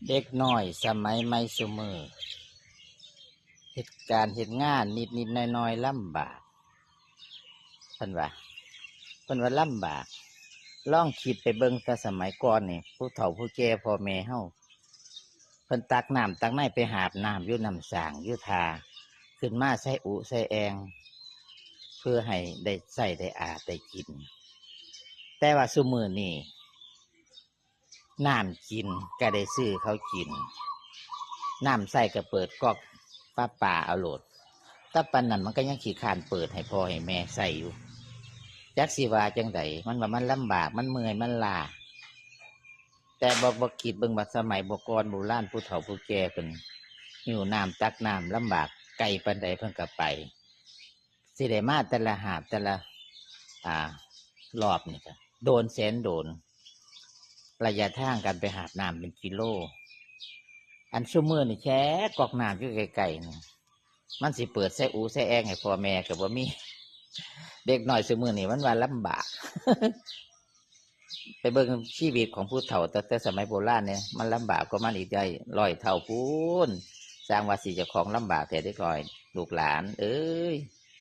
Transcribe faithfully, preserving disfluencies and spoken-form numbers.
เด็กน้อยสมัยใหม่ซุมื้อ เฮ็ดการเฮ็ดงานนิดๆหน้อยๆลำบาก เพิ่นว่า เพิ่นว่าลำบาก ลองคิดไปเบิ่งแต่สมัยก่อนนี่ ผู้เฒ่าผู้แก่พ่อแม่เฮา เพิ่นตักน้ำตักในไปหาบน้ำอยู่น้ำสร้างอยู่ท่า ขึ้นมาใส่อุใส่แอ่ง เพื่อให้ได้ใช้ได้อาบได้กิน แต่ว่าซุมื้อนี้ น้ำกินก็ได้ซื้อเขากิน น้ำใช้ก็เปิดก๊อกประปาเอาโลด แต่ปานนั้นมันก็ยังขี้คร้านเปิดให้พ่อให้แม่ใช้อยู่ จักสิว่าจั่งใด มันว่ามันลำบาก มันเมื่อย มันล้า แต่บ่ บ่คิดเบิ่งว่าสมัยโบก่อนโบราณผู้เฒ่าผู้แก่เพิ่นหิ้วน้ำตักน้ำลำบาก ไกลปานใดเพิ่นก็ไป สิได้มาแต่ละหาบแต่ละ อ่า รอบนี่ก็โดนแสนโดน ระยะทางการไปหาบน้ำเป็นกิโล อันซุมื้อนี่แค่ก๊อกน้ำอยู่ไกลๆนี่ มันสิเปิดใส่อุใส่แอ่งให้พ่อแม่ก็บ่มี เด็กน้อยซุมื้อนี่มันว่าลำบาก ไปเบิ่งชีวิตของผู้เฒ่าตั้งแต่สมัยโบราณเนี่ย มันลำบากกว่ามันอีกได้ร้อยเท่าพู้น สร้างว่าสิเจ้าของลำบากแท้เด็กน้อย ลูกหลานเอ้ย